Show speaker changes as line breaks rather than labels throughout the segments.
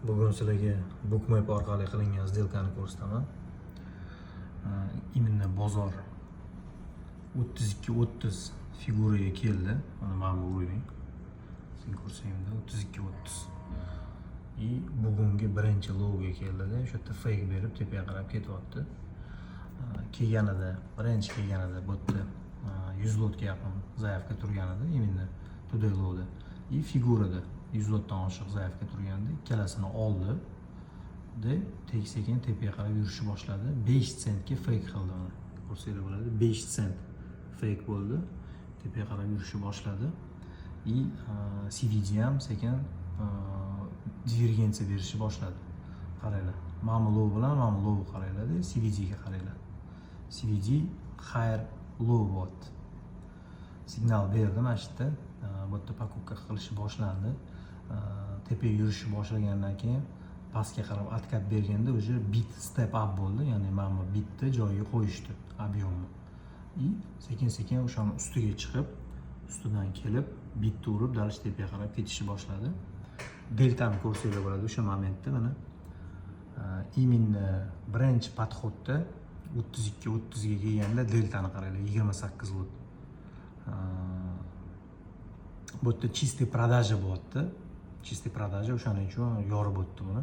Bugun sizlarga Bookmap orqali qilingan сделка ni ko'rsataman. Именно bozor 32.30 figuraga keldi. Mana bu уровень. Sen ko'rsangda 32.30. И bugungi birinchi lowga keldida, o'sha yerda fake berib tepaga qarab ketyapti. Kelganida, birinchi kelganida bu yerda 100 lotga yaqin заявка turgan edi, именно today lowda. И figurada 100 lotdan oshiq заявка turgandi, ikkalasini oldi. De sekin tepaga qarab yurishni boshladi. 5 sentga fake qildi mana. Ko'rsanglar bo'ladi. 5 sent fake bo'ldi. Tepaga qarab yurishni boshladi. И CVD ham sekin divergensiya berishni boshladi. Qaranglar. Mana bu low bilan mana bu low qaranglar-da, CVD ga qaranglar. CVD higher low bo'lyapti. Signal berdi mana shu yerda. Bu yerda покупка qilishi boshlandi. Tepaga yurishni boshlagandan keyin pastga qarab откат berganda уже bid step up bo'ldi, ya'ni mana bu bidni joyiga qo'yishdi объем ni. И sekin sekin o'shani ustiga chiqib, ustidan kelib bidni urib, дальше tepaga qarab ketishni boshladi. Deltani ko'rsanglar bo'ladi o'sha momentda mana именно birinchi подход da 32.30 ga kelganda deltani qaranglar, 28 lot. Bu yerda чистый продажа bo'lyapti. Чистый продажа, o'shaning uchun yorib o'tdi buni.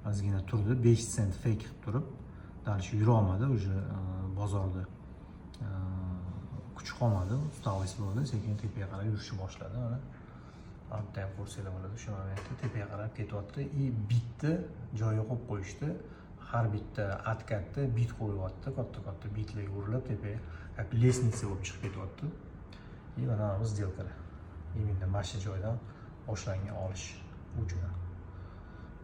Ozgina turdi, 5 sent fake qilib turib, дальше yura olmadi, уже bozorda kuch qolmadi, усталость bo'ldi, sekin tepaga qarab yurishni boshladi. Mana bitta ham ko'rsanglar bo'ladi, o'sha momentda tepaga qarab ketyapti и bidni joyiga qo'yib qo'yishdi. Har bitta откат da bid qo'yyapti, katta-katta bidlarga urilib tepaga, как лестница bo'lib chiqib ketyapti. И mana bu сделка lar. Именно mana shu joydan boshlangan olish uchidan.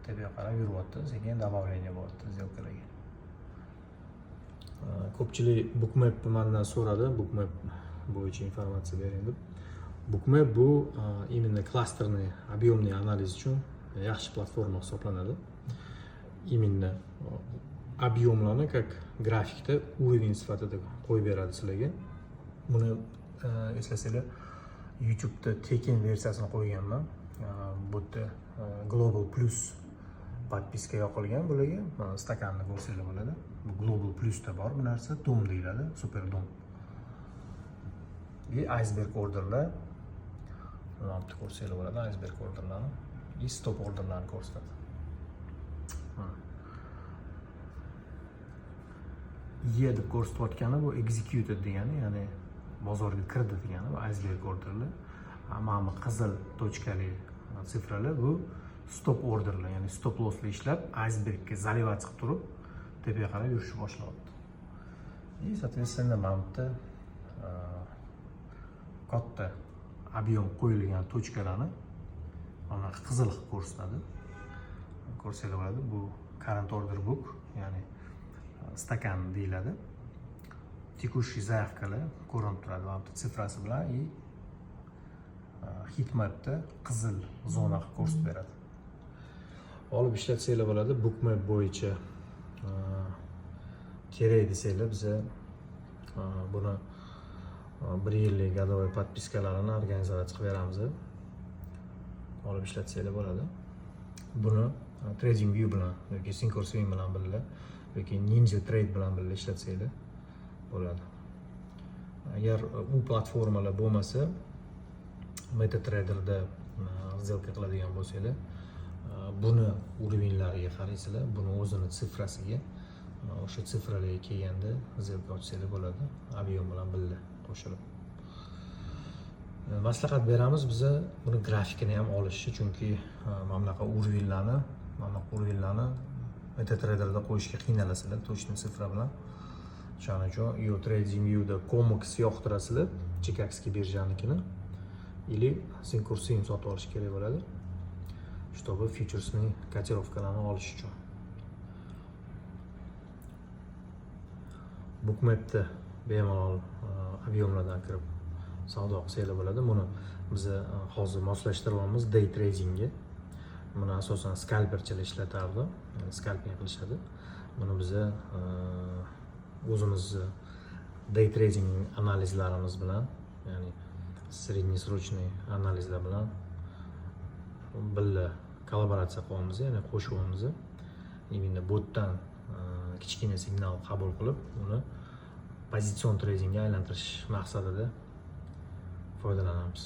Tepaga qarab yuryapti, sekin добавление bo'lyapti сделка larga. Ko'pchilik Bookmapni mandan so'radi, Bookmap bo'yicha informatsiya bering deb. Bookmap bu именно кластерный объемный analiz uchun yaxshi platforma hisoblanadi. Именно объем larni как grafikda уровень sifatida qo'yib beradi sizlarga. Buni eslasanglar, YouTube'da tekin versiyasini qo'yganman. Bu yerda Global Plus подписка yoqilgan bularga. Mana stakanni ko'rsanglar bo'ladi. Bu Global Plusda bor bu narsa, DOM deyiladi, super DOM. И iceberg orderlar. Mana bu yerda ko'rsanglar bo'ladi iceberg orderlarni. И stop orderlarni ko'rsatadi. Mana. E deb ko'rsatayotgani bu executed degani, ya'ni bozorga kirdi degani bu iceberg orderlar. Mana bu qizil точка li цифра lar bu stop orderlar, ya'ni stop losslar ishlab icebergga заливать qilib turib tepaga qarab yurishni boshlayapti. И соответственно mana bu yerda katta объем qo'yilgan точка larni mana qizil qilib ko'rsatadi. Ko'rsanglar bo'ladi, bu current order book, ya'ni stakan deyiladi. Текущий заявка lar ko'rinib turadi mana bu цифра si bilan и heatmapda qizil zona qilib ko'rsatib beradi. Olib ishlatsanglar bo'ladi. Bookmap bo'yicha kerak desanglar, biza buni bir yillik годовой подписка larini организовать qilib beramiz. Olib ishlatsanglar bo'ladi. Buni TradingView bilan yoki Thinkorswim bilan birga yoki Ninja Trade bilan birga ishlatsanglar bo'ladi. Agar u platformalar bo'lmasa, MetaTraderda сделка qiladigan bo'lsanglar, buni уровень lariga qaraysizlar, buni o'zini цифра siga, o'sha цифра larga kelganda сделка ochsanglar bo'ladi, объем bilan birga qo'shilib. Maslahat beramiz biza buni grafikini ham olishni, chunki mana bunaqa уровень larni, mana bunaqa уровень larni MetaTraderda qo'yishga qiynalasizlar точный цифра bilan. O'shaning uchun yo TradingViewda COMEX yoqtirasizlar, Чикагский birjanikini, или Thinkorswim sotib olish kerak bo'ladi, чтобы фьючерсный котировка larni olish uchun. Bookmapda bemalol объем lardan kirib savdo qilsanglar bo'ladi. Buni biza hozir moslashtiryapmiz day tradingga. Buni asosan skalperchilar ishlatardi, ya'ni scalping qilishadi. Buni biza o'zimizni day trading analizlarimiz bilan, ya'ni среднесрочный analizlar bilan birga. Kollaboratsiya qilyapmiz, ya'ni qo'shyapmiz. Именно botdan kichkina signal qabul qilib, uni pozitsion tradingga aylantirish maqsadida foydalanamiz.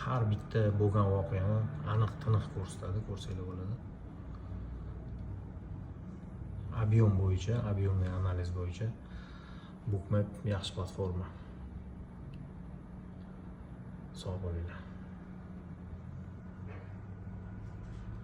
Har bitta bo'lgan voqeani aniq tiniq ko'rsatadi, ko'rsanglar bo'ladi. Объем bo'yicha, объемный analiz bo'yicha Bookmap yaxshi platforma. Sog' bo'linglar.